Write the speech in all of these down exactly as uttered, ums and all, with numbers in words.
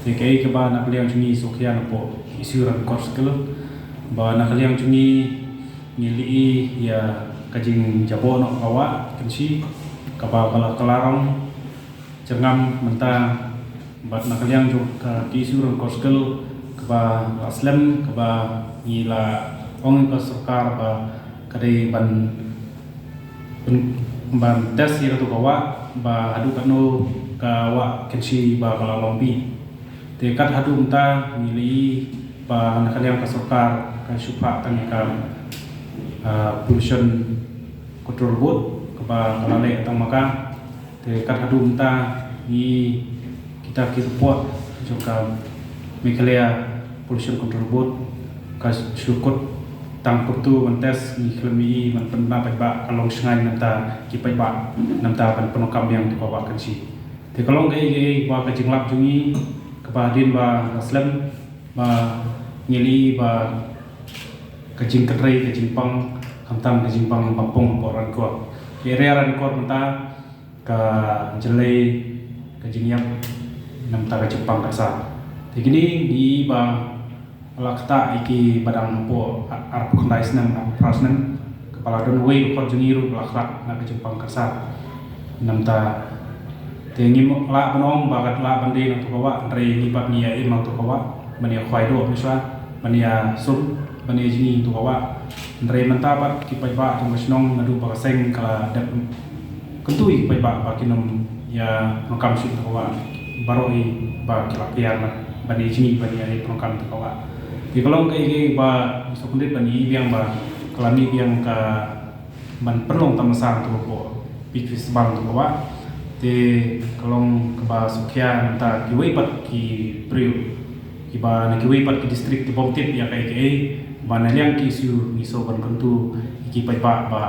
Te kaei kaba na ka liang jong ngi sngewkhia napoh Issue Rankor Circle, ba na ka liang jong ngi ngi la ïohi ïa ka jingjaboh noh ka wah Kynshi kaba ka la, ka la rong jyrngam mynta, bad na ka liang jong ka Issue Rankor Circle kaba la slem, kaba ngi la ong ïa ka sorkar ba ka dei ban, ban, ban test ïa kato ka wah ba haduh katno ka wah Kynshi ba ka la long bih. Te kat haduh mynta ngi la ïohi ba na ka liang ka sorkar ka shu phah tang ïa ka, ah, Pollution Control Board kaba ka la leh tang ma ka. Te kat haduh mynta ngi, kita ki report jong ka Meghalaya Pollution Control Board ka shu kut tang kumto ban test, ngi khlem ïohi ban pynbna paidbah ka long shngaiñ na bynta ki paidbah na bynta ban pyndonkam biang ïa ka wah Kynshi. Te ka long kaei kaei ba ka jinglap jong ngi kaba hadien ba la slem ba ngi la ïohi ba ka jingkynrei, ka jingpang, khamtam ka jingpang ba pong hapoh Rankor. Ka area Rankor mynta ka jyllei ka jingïap na bynta ka jingpang ka sar. Te kine ngi ïohi ba la ktah ïa kiba dang hapoh ar, arphew khyndai snem, arphew phra snem, kaba la don uwei u khun jong ngi ruh ba la khlad na ka jingpang ka sar. Na bynta, te ngim lah ban ong ba ka lah ban dei na kato ka wah, hynrei ngi pat ngi ïa im ha kato ka wah ban ïa khwai doh mynshuwa, ban ïa sum, ban ïa jngi ha kato ka wah. Hynrei mynta pat ki paidbah jong ka shnong naduh ba ka seng ka la dep kyntu ïa ki paidbah ba kin ym ïa pyndonkam shuh ïa kato ka wah. Baroh hi ba ki la kiar na ban ïa jngi, ban ïa pyndonkam ïa kato ka wah. Te ka long kaei kaei ba ngi sngewkhyndiat ban ïa biang ba ka la mih biang ka ban pynlong tamasa ïa kato ka Beach Festival ïa kato ka wah. Te ka long kaba sngewkhia na bynta kiwei pat ki briew kiba na kiwei pat ki district ki bym tip ïa kaei kaei, ba na liang ki issue ngi sngew ban kyntu ïa ki paidbah ba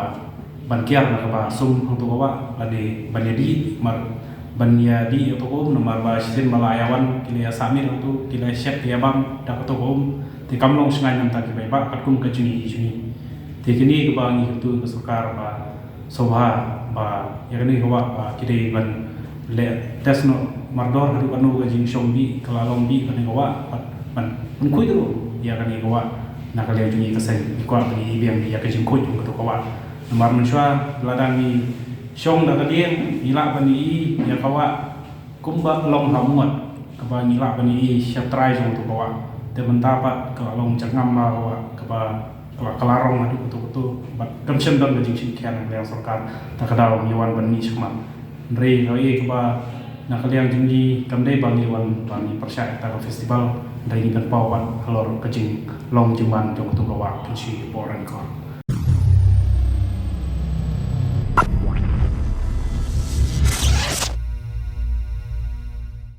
ban kiar na kaba sum ha kato ka wah, ban ïa, ban ïa dih, mar ban ïa dih ïa kato ka um, namar ba shisien ba la ïa wan ki la ïa sah miet ha kato, ki la ïa shet, ki la ïa bam da kato ka um. Te kam long shngaiñ na bynta ki paidbah katkum ka jong ngi jong ngi. Te kine kaba ngi kyntu ïa ka sorkar ba sngewbha ba ïa kane ka wah ba ki dei ban leh test noh mardor haduh katno ka jingshong bih ka la long bih kane ka wah, bad ban pynkhuid ruh ïa kane ka wah na ka liang jong ngi ka seng. Ngi kwah ban ïa biang ïa ka jingkhuid jong kato ka wah. Namar mynshuwa lada ngi shong da ka dieng ngi lah ban ïohi ïa ka wah kumba long ha mut kaba ngi lah ban ïohi sha trai jong kato ka wah. Te mynta pat ka la long jyrngam bha ka wah, kaba ka la, ka la rong haduh kato kato, bad kam shym don ka jingshim khia na ka liang sorkar. Ta ka daw ngi wan ban mih shakhmat. Hynrei kaei kaba na ka liang jong ngi kam dei ba ngi wan ba ngi pyrshah ïa kata ka festival, hynrei ngi pynpaw pat halor ka jinglong jingman jong kato ka wah Kynshi hapoh Rankor.